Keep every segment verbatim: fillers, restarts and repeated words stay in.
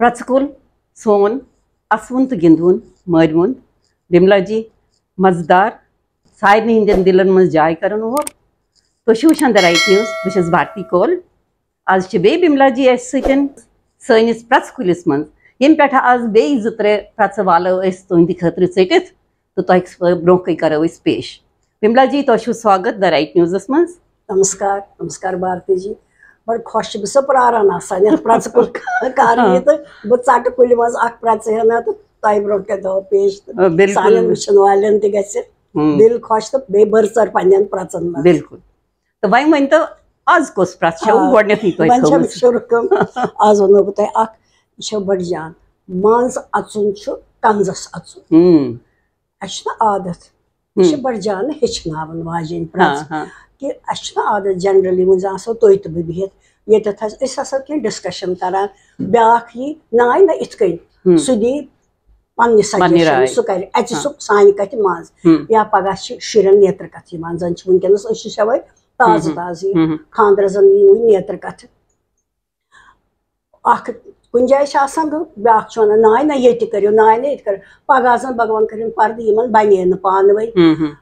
پرٛژھٕ کُل سون اَسوُن تہٕ گِنٛدوُن مٲرۍوُن بِملا جی، مَزٕدار، سارنٕے ہٕنٛدٮ۪ن دِلَن منٛز جاے کَرَن وول۔ تُہۍ چھِو وٕچھان The Right News، بہٕ چھَس بھارتی کول۔ آز چھِ بیٚیہِ بِملا جی اَسہِ سۭتۍ سٲنِس پرٛژھٕ کُلِس منٛز، ییٚمہِ پٮ۪ٹھٕ آز بیٚیہِ زٕ ترٛےٚ پرٛژھٕ والو أسۍ تُہٕنٛدِ خٲطرٕ ژٔٹِتھ تہٕ تۄہہِ برٛونٛہہ کَنہِ کَرو أسۍ پیش۔ بِملا جی، تۄہہِ چھُو سواگت The Right Newsس منٛز۔ نمسکار، نمسکار بھارتی جی۔ بڑٕ خۄش چھِ بہٕ سۄ پراران آسان یَتھ پرٛژھٕ کُل کَر یی تہٕ بہٕ ژَٹہٕ کُلہِ منٛز اَکھ پرٛژھٕ ہنا تہٕ تۄہہِ برٛونٛہہ کَنہِ تھاوو پیش تہٕ آ، بِلکُل۔ سانٮ۪ن وٕچھَن والٮ۪ن تہِ گژھِ ہُم۔ دِل خۄش تہٕ بیٚیہِ بٔرژَر پنٛنٮ۪ن پرٛژھَن منٛز۔ بِلکُل۔ تہٕ وۄنۍ ؤنۍ تو، آز کۄس پرٛژھ چھَو آ، گۄڈٕنٮ۪تھٕے تۄہہِ وۄنۍ چھَم تھٲومٕژ؟ شروٗع کٔرمٕژ۔ آز وَنو بہٕ تۄہہِ اَکھ، یہِ چھےٚ بٔڑ جان۔ منٛز اَژُن چھُ کنزَس اَژُن۔ ہُم۔ اَسہِ چھُنہ عادت، یہِ چھِ ہُم۔ بَڑٕ جان ہیٚچھناوَن واجیٚنۍ ہاں، پرٛژھ ہاں۔ کہِ اَسہِ چھُنہ عادت generally وٕنۍ زَن آسو تُہۍ تہٕ بہٕ بِہِتھ، ییٚتٮ۪تھ حظ أسۍ آسو کینٛہہ discussion کَران، بیٛاکھ یی، نہ آے نہ یِتھ کٔنۍ، ہُم۔ سُہ دی پنٛنہِ پنٛنہِ suggestion، راے۔ سُہ کَرِ اَژِ ہاں۔ سُہ سانہِ کَتھِ منٛز۔ ہُم۔ یا پَگاہ چھِ شُرٮ۪ن نیترٕ کَتھ یِوان، زَن چھِ وٕنکیٚنَس أسۍ چھِ سوے تازٕ ہُم۔ تازٕ یہِ ہُم۔ خانٛدرَس زَن یی وٕنۍ نیترٕ کَتھٕ۔ اَکھ کُنہِ جایہِ چھِ آسان گوٚو، بیٛاکھ چھُ وَنان، "ناے نہ ییٚتہِ کٔرِو، ناے نہ ییٚتہِ کٔرِو۔" پَگاہ زَن بھگوان کٔرِن پَردٕ، یِمَن بَنے نہٕ پانہٕ ؤنۍ۔ ہُم، ہُم۔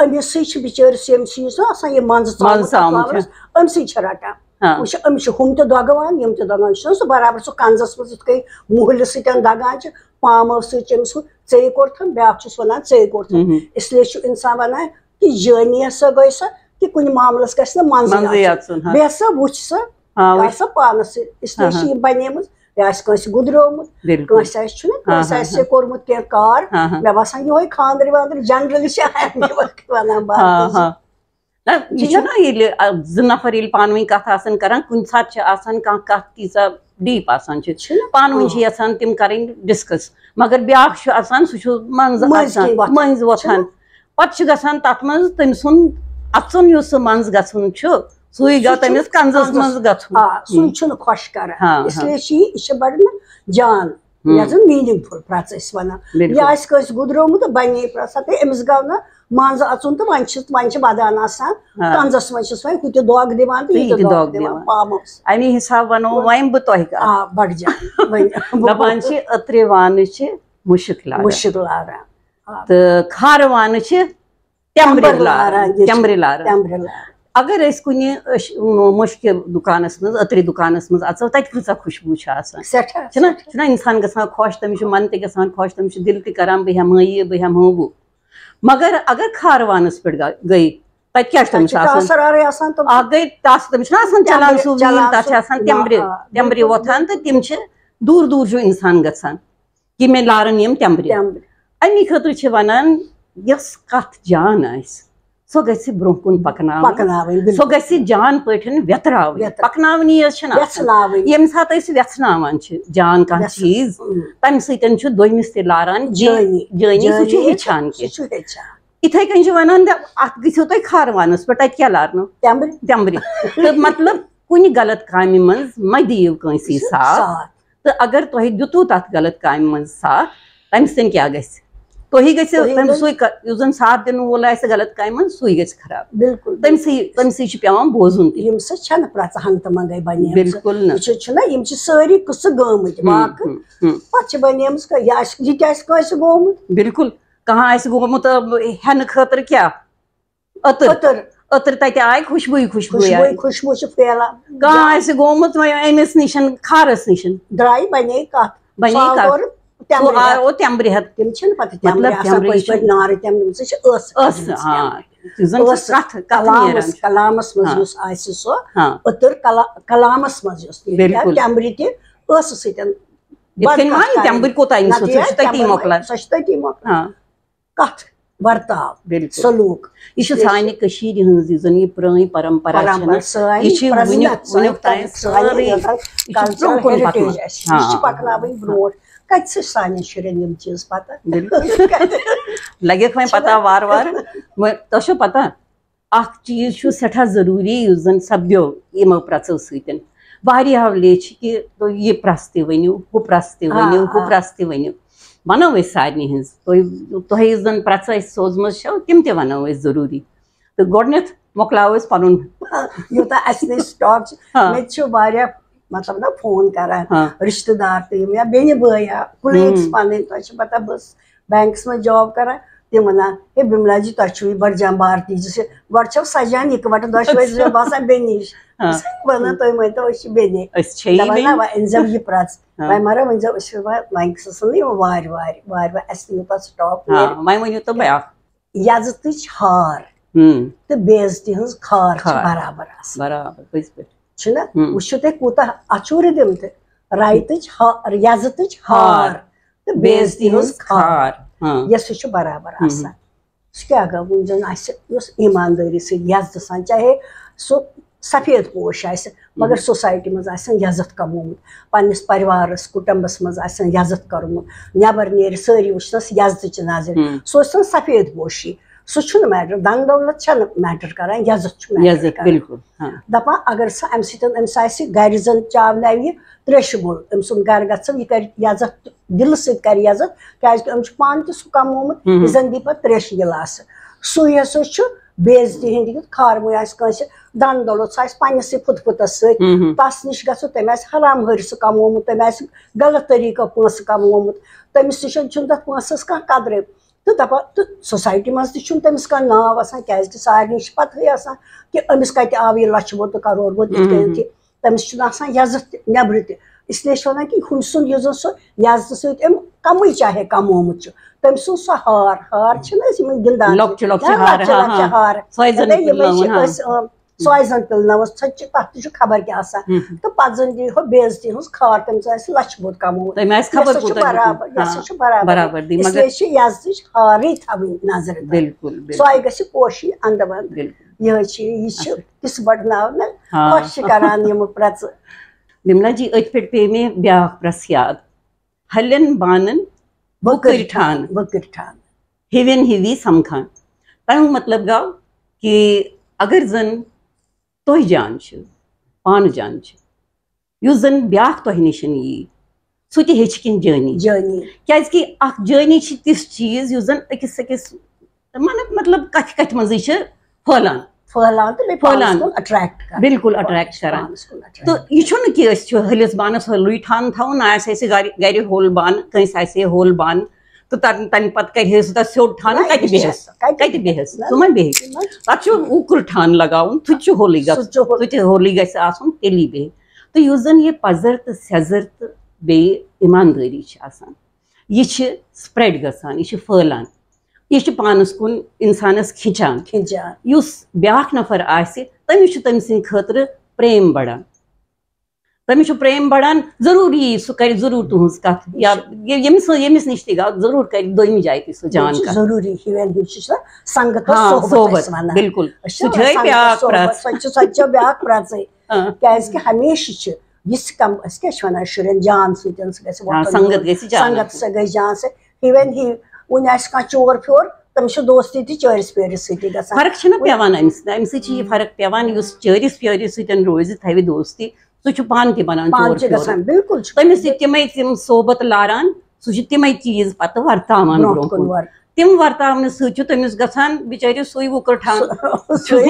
أمِس سۭتۍ چھِ بِچٲرِس ییٚمہِ سۭتۍ سُہ آسان، یہِ منٛزٕ ژامُت منٛزٕ ژامُت چھُ۔ أمۍ سٕے چھِ رَٹان۔ ہاں۔ وٕچھ، أمِس چھُ ہُم تہِ دۄگہٕ وان، یِم تہِ دۄگہٕ وان۔ یہِ چھُنہ سُہ برابر سُہ کنزَس منٛز یِتھ کٔنۍ مُہلہِ سۭتۍ دَگان چھِ، پامو سۭتۍ چھِ أمِس ہُہ ژے کوٚرتھَن، بیٛاکھ چھُس وَنان ژے کوٚرتھَن۔ ہُم، ہُم۔ اس لیے چھُ اِنسان وَنان، کہِ جٲنی ہسا گٔے سۄ، کہِ کُنہِ معاملس گژھِ نہٕ منٛزٕے منٛزٕے اَژُن۔ اَژُن، ہاں۔ بیٚیہِ ہسا وٕچھ سۄ، ہاں، کر وٕچھ۔ سۄ پانس سۭتۍ۔ اس لیے ہاں، چھِ ہاں۔ یِم بنے مٕژ، یا آسہِ کٲنٛسہِ گُدریومُت، بِلکُل۔ کٲنٛسہِ آسہِ چھُنہ، ہاں، کٲنٛسہِ ہاں، آسہِ ہاں۔ کوٚرمُت کینٛہہ کار۔ ہاں، ہاں۔ مےٚ باسان یِہوٚے خانٛدرٕ وانٛدرٕ generally چھِ اَمہِ وقتہٕ وَنان باقٕے ہاں، زٕ۔ ہاں۔ نہ، یہِ چھُنہ ییٚلہِ، آ، زٕ نفر ییٚلہِ پانہٕ ؤنۍ کَتھ آسان کَران، کُنہِ ساتہٕ چھِ آسان کانٛہہ کَتھ تیٖژاہ deep آسان چھِ۔ چھُنہ؟ پانہٕ ؤنۍ چھِ آ۔ یَژھان تِم کَرٕنۍ discuss، مگر بیٛاکھ چھُ آسان، سُہ چھُ منٛزٕ مٔنٛزۍ اَژان، کِنۍ وۄتھان۔ مٔنٛزۍ وۄتھان۔ چھُنہ؟ پتہٕ چھُ گژھان تتھ منٛز تٔمۍ سُنٛد اژُن یُس سُہ منٛز گژھُن چھُ، سُے سُہ گوٚو چھُ تٔمِس کنزس کنزس، منٛز گژھُن۔ آ، سُے ہُم۔ چھُنہٕ خۄش کران۔ ہاں، اس ہاں۔ لیے چھِ یہِ، یہِ چھِ بڑٕ نہ جان، ہُم۔ یتھ زن meaningful پرٛژھ أسۍ ونان۔ بِلکُل۔ یہِ آسہِ کٲنٛسہِ گُدریومُت تہٕ بنے پرٛژھ، تہٕ أمِس گوٚو نہ منٛز اژُن تہٕ وۄنۍ چھِ، وۄنۍ چھِ ودان آسان، ہاں۔ کنزس منٛز چھِس وۄنۍ ہُہ تہِ دۄگ دِوان تہٕ تہٕ یہِ یہِ تہِ تہِ دۄگ دۄگ دِوان، دِوان۔ پامس۔ امی حساب ونو وۄنۍ بہٕ تۄہہِ کتھ۔ آ، بڑٕ جان۔ وۄنۍ دپان چھِ أترِ وانہٕ چھِ مُشک لاران۔ مُشک لاران۔ آ۔ تہٕ کھارٕ وانہٕ چھِ تٮ۪مبرِ تٮ۪مبرِ لاران، لاران، یہِ چھِ تٮ۪مبرِ لاران۔ تٮ۪مبرِ لاران۔ اگر أسۍ کُنہِ أسۍ مُشکہِ دُکانَس منٛز، أترِ دُکانَس منٛز اَژو، تَتہِ کۭژاہ خوشبوٗ چھِ آسان۔ سٮ۪ٹھاہ، چھِنہ؟ سٮ۪ٹھاہ۔ چھِنہ اِنسان گژھان خۄش، تٔمِس چھُ من تہِ گژھان خۄش، تٔمِس چھُ دِل تہِ کران، "بہٕ ہٮ۪مہٕ ہا یہِ، بہٕ ہٮ۪مہٕ ہا ہُہ۔" مگر اگر کھارٕ وانَس پٮ۪ٹھ گا-، گٔے، تَتہِ کیٛاہ چھُ تَتہِ تٔمِس چھُ آسان؟ ٹاسہٕ رارٕے آسان تِم۔ اَکھ گٔے ٹاسہٕ، تٔمِس چھُنہ آسان چلان تٮ۪مبرِ، سُہ ویٖل، چلان تَتھ چھِ سُہ، آسان نہ، تٮ۪مبرِ، آ، تٮ۪مبرِ بِلکُل، وۄتھان تہٕ تِم چھِ دوٗر دوٗر چھُ اِنسان گژھان۔ یہِ مےٚ لارَن یِم تٮ۪مبرِ۔ تٮ۪مبرِ۔ اَمی خٲطرٕ چھِ وَنان، یۄس کَتھ جان آسہِ، سۄ گژھِ برٛونٛہہ کُن پَکناوٕنۍ۔ پَکناوٕنۍ، بِلکُل۔ سۄ گژھِ جان پٲٹھۍ وٮ۪تراوٕنۍ۔ وٮ۪تراوٕنۍ۔ پَکناوٕنی یٲژ چھَنہٕ آسان۔ وٮ۪ژھناوٕنۍ۔ ییٚمہِ ساتہٕ أسۍ وٮ۪ژھناوان چھِ جان کانٛہہ وٮ۪ژھ-، چیٖز، اۭں۔ تَمہِ سۭتۍ چھُ دوٚیمِس تہِ لاران جٲنی۔ جٲنی۔ جٲنی، سُہ چھُ جٲنی ہیٚچھان سُہ کینٛہہ۔ چھُ ہیٚچھان۔ یِتھَے کٔنۍ چھِ وَنان، دَپ، اَتھ گٔژھِو تُہۍ کھارٕ وانَس پٮ۪ٹھ، تَتہِ کیٛاہ لارنو؟ تٮ۪مبرِ۔ تٮ۪مبرِ۔ تہٕ مطلب، کُنہِ غلط کامہِ منٛز مہ دِیِو کٲنٛسی سُہ ساتھ۔ ساتھ۔ تہٕ اگر تۄہہِ دیُتوُ تَتھ غلط کامہِ منٛز ساتھ، تَمہِ سۭتۍ کیٛاہ گژھِ؟ تُہی گژھِ، تُہی تٔمۍ گژھِ۔ سُے کَ-، یُس زَن ساتھ دِنہٕ وول آسہِ غلط کامہِ منٛز، سُے گژھِ خراب۔ بِلکُل۔ تٔمۍ سٕے، تٔمۍ سٕے چھُ پٮ۪وان بوزُن تہِ۔ یِم سۭتۍ چھَنہٕ پرٛژھ ہنٛگتہٕ منٛگَے بَنیمٕژ۔ بِلکُل نہٕ۔ وٕچھِو، چھُنہ، یِم چھِ سٲری قٕصہٕ گٲمٕتۍ ہُم، واقعہٕ۔ ہُم، ہُم۔ پَتہٕ چھِ بَنیمٕژ کٲ-، یہِ آسہِ، یہِ تہِ آسہِ کٲنٛسہِ گوٚمُت۔ بِلکُل۔ کانٛہہ آسہِ گوٚمُت، آ، ہٮ۪نہٕ خٲطرٕ کیٛاہ؟ أتٕر۔ أتٕر۔ أتٕر تَتہِ آے خوشبوٗیی، خوشبوٗیی خوشبوٗ، آے۔ خوشبوٗ چھِ پھیلان۔ کانٛہہ آسہِ گوٚمُت وۄنۍ أمِس نِش، کھارَس نِش۔ درٛاے بَنے کَتھ۔ بَنے سُہ آو کَتھ۔ اورٕ تٮ۪مبرِ سُہ ہٮ۪تھ۔ آو تٮ۪مبرِ ہٮ۪تھ۔ تِم چھِنہٕ پَتہٕ مطلب، تٮ۪مبرِ آسان تٮ۪مبرِ پٔزۍ چھِ پٲٹھۍ نارٕ تٮ۪مبرِ، سُہ چھِ ٲس ٲس، کَتھ آ۔ یُس زَن چھِ ٲس ژٕ کَتھ، کَتھ کَلامَس، نیران۔ کَلامَس منٛز ہاں۔ یُس آسہِ سُہ ہاں۔ أتٕر کَلا-، کَلامَس منٛز یُس تہِ، بِلکُل۔ تٮ۪مبرِ تہِ ٲسہٕ سۭتۍ یِتھ بَڑٕ کَنۍ کَتھ وَنہِ کَرٕنۍ۔ تٮ۪مبرِ کوٗتاہ أنۍ سُہ؟ نَتہٕ سُہ چھُ یہِ تٔتی تٮ۪مبرِ، مۄکلان۔ سۄ چھِ تٔتی مۄکلان۔ ہاں۔ کَتھ ورتاو، بِلکُل۔ سلوٗک۔ یہِ چھِ یہِ چھِ سانہِ کٔشیٖرِ ہٕنٛز، یُس زَن یہِ پرٛٲنۍ پرمپرا چھےٚ پرمپرا نہ، سٲنۍ یہِ چھِ پرٛزنت، وٕنیُک، سٲنۍ وٕنیُک تام پرٛزنت، سٲنۍ سٲرٕے، یۄس زَن یہِ چھِ cultural برٛونٛہہ کُن heritage پَکناوان۔ اَسہِ چھِ، یہِ چھِ ہاں۔ پَکناوٕنۍ برٛونٛٹھ۔ کَتہِ چھِ سانٮ۪ن شُرٮ۪ن یِم چیٖز پَتہ؟ بِلکُل۔ لَگٮ۪کھ وۄنۍ پَتہ وارٕ وارٕ۔ وۄنۍ تۄہہِ چھو پَتہ، اکھ چیٖز چھُ سٮ۪ٹھاہ ضروٗری، یُس زَن سپدیو یِمو پرٛژھو سۭتۍ۔ واریاہو لیچھِ کہِ تُہۍ یہِ پرٛژھ تہِ ؤنِو، ہُہ پرٛژھ تہِ آ، ؤنِو، ہُہ آ۔ پرٛژھ تہِ ؤنِو۔ وَنو أسۍ سارنٕے ہٕنٛز۔ تُہۍ، تۄہہِ یُس زَن پرٛژھٕ اَسہِ سوزمٕژ چھَو، تِم تہِ وَنو أسۍ ضروٗری۔ تہٕ گۄڈٕنٮ۪تھ مۄکلاوو أسۍ پَنُن۔ یوٗتاہ اَسہِ نِش stock چھُ، آ۔ مےٚ تہِ چھُ واریاہ مطلب نا فون کران، ہاں۔ رشتہٕ دار تہٕ یِم یا بیٚنہِ بٲے یا colleagues ہم۔ پنٕنۍ، تۄہہِ چھِ پتہ بہٕ ٲسٕس بینکس منٛز جاب کران، تِم ونان، "ہے بِملا جی، تۄہہِ چھُو یہِ بڑٕ جان بھارتی جی سے، گۄڈٕ چھَو سجان یِکوَٹہٕ دۄشوے زٕ باسان بیٚنہِ ہِش۔" ہاں۔ بہٕ چھَس وَنان، "تُہۍ مٲنۍتو أسۍ چھِ بیٚنہِ۔" أسۍ چھے یہِ دَپان، "نہ، بیٚنہِ۔ وۄنۍ أنۍزیو یہِ پرٛٮ۪ژ۔" ہاں۔ وۄنۍ مَرو، وۄنۍ زیو أسۍ چھِ وۄنۍ، وۄنۍ قٕصَس نہٕ یِوان وارِ وارِ، وارِ وارِ اَسہِ تہِ یوٗتاہ سٹاک ہاں، نیرِ۔ وۄنۍ ؤنِو تو بیٛاکھ۔ یزتٕچ ہار ہم۔ تہٕ بے عزتی ہٕنٛز خار چھِ خار۔ برابر آسان۔ برابر، پٔزۍ پٲٹھۍ۔ چھُنہ؟ ہم۔ وٕچھِو تُہۍ کوٗتاہ اَتھ چھُ رِدم تہِ۔ رایتٕچ ہا-، یزتٕچ ہار ہار۔ تہٕ بے عزتی ہٕنٛز خار۔ ہاں۔ یۄس سُہ چھُ برابر ہم۔ آسان۔ سُہ کیٛاہ گوٚو؟ وٕنۍ زَن آسہِ یۄس ایٖماندٲری سۭتۍ یزتہٕ سان، چاہے سُہ سفید پوش آسہِ، مگر ہم۔ سوسایٹی منٛز آسن یزت کمومُت، پننِس پریوارس، کُٹمبس منٛز آسن یزت کوٚرمُت، نٮ۪بر نیرِ سٲری وٕچھنس یزتٕچہِ نظرِ۔ ہم۔ سُہ ٲسۍ تن سفید پوشی، سُہ چھُنہٕ میٹر، دن دولت چھنہٕ میٹر کران، یزت چھُ میٹر یزت، کران۔ بِلکُل، ہاں۔ دپان اگر سُہ امہِ سۭتۍ أمِس آسہِ گرِ زن چاوناوِ یہِ تریشہِ گوٚل، أمۍ سُنٛد گرٕ گژھن، یہِ کرِ یزت، دِلہٕ سۭتۍ کرِ یزت، کیازِ کہِ أمۍ چھُ پانہٕ تہِ سُہ کمومُت، ہم۔ یہِ زن دِیہِ پتہٕ تریشہِ گِلاسہٕ۔ سُے ہسا چھُ بے عزتی ہٕنٛدِ خارمٕے آسہِ کٲنٛسہِ دَن دۄلُت، سُہ آسہِ پننِسٕے پھُت پھُتس سۭتۍ۔ ہم۔ تس نِش گژھو، تٔمۍ آسہِ حرام حٲرثہٕ کمومُت، تٔمۍ آسہِ غلط طریٖقو پونٛسہٕ کمومُت، تٔمِس نِش چھُنہٕ تتھ پونٛسس کانٛہہ قدرٕے۔ تہٕ دپان، تہٕ سوسایٹی منٛز تہِ چھُنہٕ تٔمِس کانٛہہ ناو آسان، کیازِ کہِ سارنٕے چھِ پتہٕے آسان کہِ أمِس کتہِ آو یہِ لچھِ بوٚد تہٕ کرور بوٚد یِتھ کٔنۍ مم۔ تہِ۔ تٔمِس چھُنہٕ آسان یزتھ تہِ، نیبرٕ تہِ۔ اس لیے چھِ ونان کہِ ہُمۍ سُنٛد یُس زن سُہ یزتہٕ سۭتۍ أمۍ کمٕے چاہے کمومُت چھُ، تٔمۍ سُنٛد سۄ ہار، ہار چھِنہٕ أسۍ یِمن گِنٛدان، لۄکچہِ لۄکچہِ یا ہارٕ، لۄکچہِ ہاں، لۄکچہِ ہاں۔ ہارٕ۔ سۄے زن دپان، یِمے پِلناوُن، چھِ ہاں۔ أسۍ، اۭں، سۄے زن پِلناوس، سۄ تہِ چھِ، تتھ تہِ چھُ خبر کیٛاہ آسان۔ ہم۔ تہٕ پتہٕ زن دِیہِ ہو بے عزتی ہٕنٛز خار، تٔمِس آسہِ لچھِ بوٚد کمومُت۔ تٔمۍ آسہِ خبر یۄس سۄ چھِ کوٗتاہ برابر، دیُتمُت۔ یۄس سۄ ہاں۔ چھِ برابر۔ برابر دی، اس مگر لیے چھِ یزتٕچ ہارٕے تھاوٕنۍ نظرِ تل۔ بِلکُل، بِلکُل۔ سۄے گژھِ پوشی اندٕ ونٛد۔ بِلکُل۔ یِہوٚے چھِ، یہِ چھِ اچھا۔ تِژھ بڑناونہٕ ہاں۔ خۄش چھِ کران یِم پرٛٮ۪ژٕ۔ بِملا جی، أتھۍ پٮ۪ٹھ پیٚیہِ مےٚ بیٛاکھ پرٛٮ۪ژھ یاد۔ ہلٮ۪ن بانن وٕکٕرۍ ٹھانہٕ۔ وٕکٕرۍ ٹھانہٕ۔ ہِوٮ۪ن ہِوی سمکھان۔ تَمیُک مطلب گوٚو کہِ اگر زن تُہۍ جان چھِو، پانہٕ جان چھِ، یُس زن بیٛاکھ تۄہہِ نِش یی، سُہ تہِ ہیٚچھِ کینٛہہ جٲنی۔ جٲنی۔ کیٛازِ کہِ اکھ جٲنی چھِ تِژھ چیٖز یُس زن أکِس أکِس، مطلب، مطلب، کتھِ کتھِ منٛزٕے چھِ پھٔہلان۔ پھٔہلان تہٕ بیٚیہِ پانس پھٔہلان۔ کُن attract کران۔ بِلکُل attract کران۔ پانس کُن attract۔ تہٕ یہِ چھُنہٕ کہِ أسۍ چھِ ہلِس بانس ہلُے ٹھانہٕ تھاوُن، نہ آسہِ اَسہِ گرِ، گرِ ہوٚل بانہٕ، کٲنٛسہِ آسہِ ہے ہوٚل بانہٕ، تہٕ تَمہِ، تَمہِ پتہٕ کرِ ہے سُہ تتھ سیوٚد ٹھانہٕ، نہ، کتہِ یہِ بیٚہس؟ چھُ، کتہِ کتہِ بیٚہس؟ بیٚہس؟ نہ، سُہ ما بیٚہہِ؟ نہ۔ تتھ چھُ وُکُر ٹھانہٕ لگاوُن، سُہ تہِ چھُ ہوٚلٕے سُہ گژھُن۔ تہِ چھُ ہوٚل۔ سُہ تہِ ہوٚلٕے گژھِ آسُن، تیٚلی بیٚہہِ۔ تہٕ یُس زن یہِ پزر تہٕ سٮ۪زر تہٕ بیٚیہِ ایٖماندٲری چھِ آسان، یہِ چھِ spread گژھان، یہِ چھِ پھٔہلان، یہِ چھِ پانس کُن انسانس کھِنچان۔ کھِنچان۔ یُس بیٛاکھ نفر آسہِ، تٔمِس چھُ تٔمۍ سٕنٛدِ خٲطرٕ پریم بڑان۔ تٔمِس چھُ پریم بڑان، ضروٗری یی سُہ کرِ ضروٗر تُہنٛز کتھ، یا یہِ-، ییٚمِس، ییٚمِس نِش تہِ گژھِ، ضروٗر کرِ دوٚیمہِ جایہِ تہِ سُہ جان بیٚیہِ چھُ کتھ۔ ضروٗری ہِوٮ۪ن ہِو چھُ سۄ سنگت تہٕ ہاں، صحبت صحبت، أسۍ ونان۔ بِلکُل۔ أسۍ چھِ سُہ چھِ ونان سنگت بیٛاکھ صحبت، پرٛژھ۔ سۄ چھِ، سۄ تہِ چھےٚ بیٛاکھ پرٛژھٕے۔ ہاں۔ کیازِ کہِ ہمیشہِ چھِ، یہِ چھِ کم، أسۍ کیٛاہ چھِ ونان شُرٮ۪ن، جان سۭتۍ سُہ گژھِ ہاں، وۄتھُن سنگت بِہُن۔ گژھِ جان سنگت آسٕنۍ۔ سۄ گژھِ جان سۭتۍ۔ ہِوٮ۪ن ہِو، وُنہِ آسہِ کانٛہہ چور پھیور، تٔمِس چھِ دوستی تہِ چٲرِس پھیورِس سۭتی گژھان۔ فرق چھِنہ وُنہِ پیوان امہِ سۭتۍ، امہِ سۭتۍ چھِ یہِ فرق پیوان، یُس چٲرِس پھیورِس سۭتۍ روزِ، تھاوِ دوستی، سُہ چھُ پانہٕ تہِ بنان پانہٕ چور تہِ پھیور۔ گژھان، بِلکُل چھُ۔ تٔمِس سۭتۍ تِمے تِم صحبت لاران، سُہ چھُ تِمے چیٖز پتہٕ ورتاوان برونٛہہ برونٛہہ کُن۔ کُن ور-۔ تِم ورتاونہٕ سۭتۍ چھُ تٔمِس گژھان بِچٲرِس سُے وُکُر ٹھان۔ سُہ-، سُے، سُے،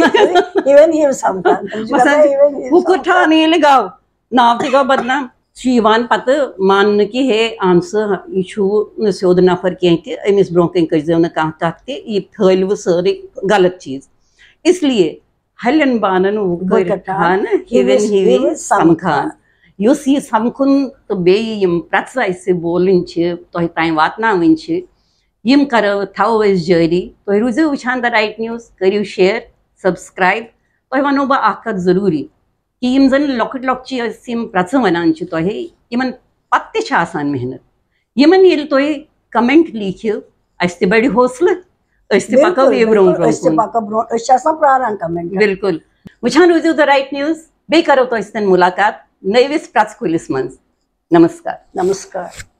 ہِوٮ۪ن ہِو سمکھان۔ تٔمِس چھُ مثلاً، گژھان ہِوٮ۪ن ہِو وُکُر سمکھان۔ ٹھان ییٚلہِ گوٚو، ناو تہِ گوٚو بدنام۔ چھُ یِوان پتہٕ ماننہٕ کہِ ہے، اہن سا، یہِ چھُ نہٕ سیوٚد نفر کینٛہہ تہِ، أمِس برونٛہہ کنہِ کٔرۍزیو نہٕ کانٛہہ کتھ تہِ، یہِ پھٲلوٕ سٲرٕے غلط چیٖز۔ اس لیے ہلٮ۪ن بانن وُکٕرۍ وُکٕرۍ ٹھانہٕ، ٹھانہٕ، ہِوٮ۪ن ہِوِس ہِوِس سمکھان۔ سمکھان۔ یُس یہِ سمکھُن تہٕ بیٚیہِ یِم پرٛژھٕ اَسہِ بولٕنۍ چھِ، تۄہہِ تام واتناوٕنۍ چھِ، یِم کرو، تھاوو أسۍ جٲری۔ تُہۍ روٗزِو وٕچھان The Right News، کٔرِو share، subscribe۔ تۄہہِ وَنو بہٕ اکھ کَتھ ضروٗری، کہِ یِم زَن لۄکٕٹۍ لۄکچہِ أسۍ یِم پرٛژھٕ وَنان چھِ تۄہہِ، یِمَن پَتہٕ تہِ چھِ آسان محنت۔ یِمَن ییٚلہِ تُہۍ comment لیٖکھِو، اَسہِ تہِ بَڑِ حوصلہٕ، أسۍ تہِ پَکو بِلکُل، یہِ برٛونٛہہ بِلکُل، برٛونٛہہ أسۍ تہِ کُن۔ پَکو برٛونٛہہ، أسۍ چھِ آسان پرٛاران comment۔ بِلکُل۔ وٕچھان روٗزِو The Right News، بیٚیہِ کَرو تۄہہِ سۭتۍ مُلاقات نٔوِس پرٛژھٕ کُلِس منٛز۔ نمسکار۔ نمسکار۔